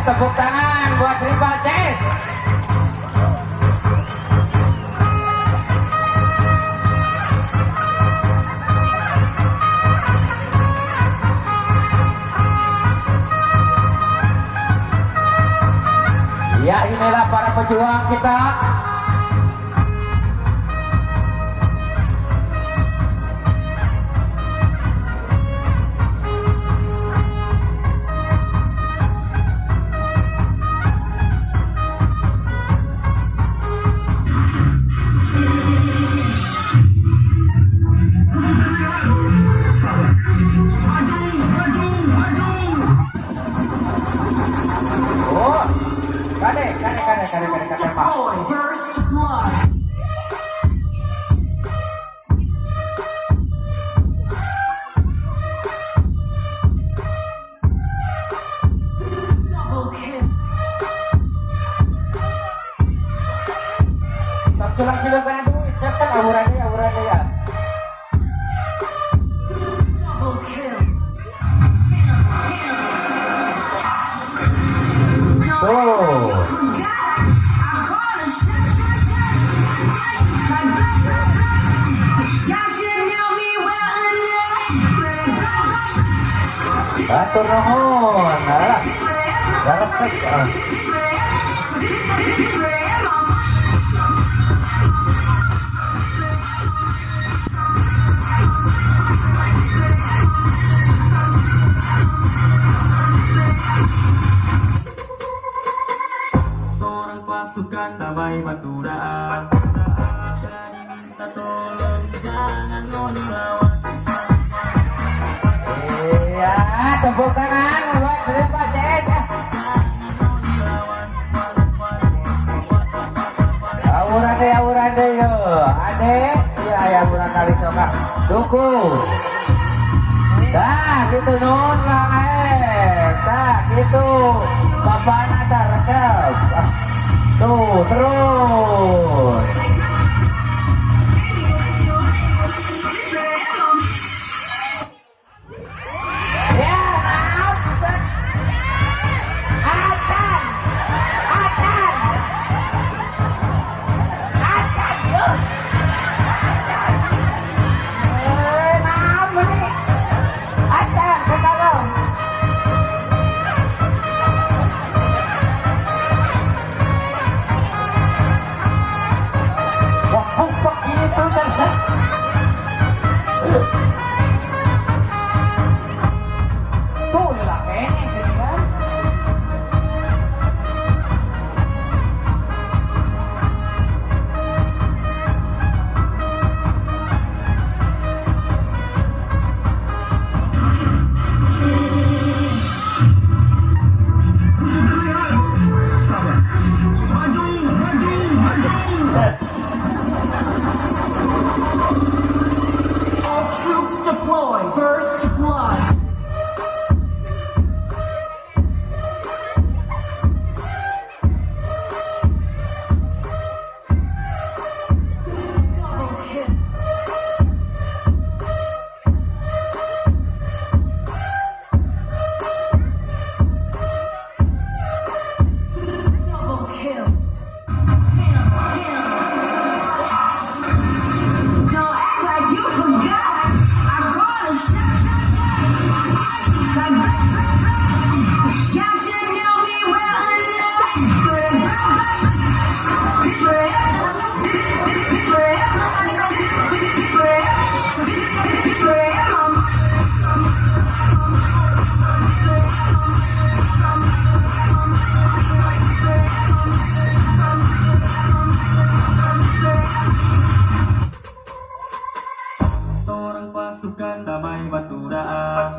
Tepuk tangan buat Rival CS. Ya, inilah para pejuang kita. Oh, kade, kade, kade, kade, kade, kade, Pak. First blood. Double kill. Tong culang-culung kana duit, cek awuran deui, awuran deui ya. Double kill. Tuh. Hatur nuhun. Alah. Garesek. Ah. Orang pasukan damai Baturaan. Jadi minta tolong jangan ngoni lawan. Iya, tepuk tangan buat Rival CS. Awuran deui, awuran deui yo. Ade, iya ya murang kali coba. Dukung. Dah, gitu nun Kang Aep. Dah, gitu. Bapakna tah resep. Ah, tuh, terus. Ya, naon, bukan. Acan. Acan. Acan, yo. Acan. Eh, naon meuni? Acan, kita dong. Wah, kok gitu kan? Tuh, lah kene gini kan. Maju, maju, maju. All troops deployed. First blood. Double kill. Double kill. Don't act like you forgot. I'm gonna shut, shut, shut. Like, y'all should know me well enough. Betray, betray, betray, betray, mama. Orang pasukan damai Baturaan.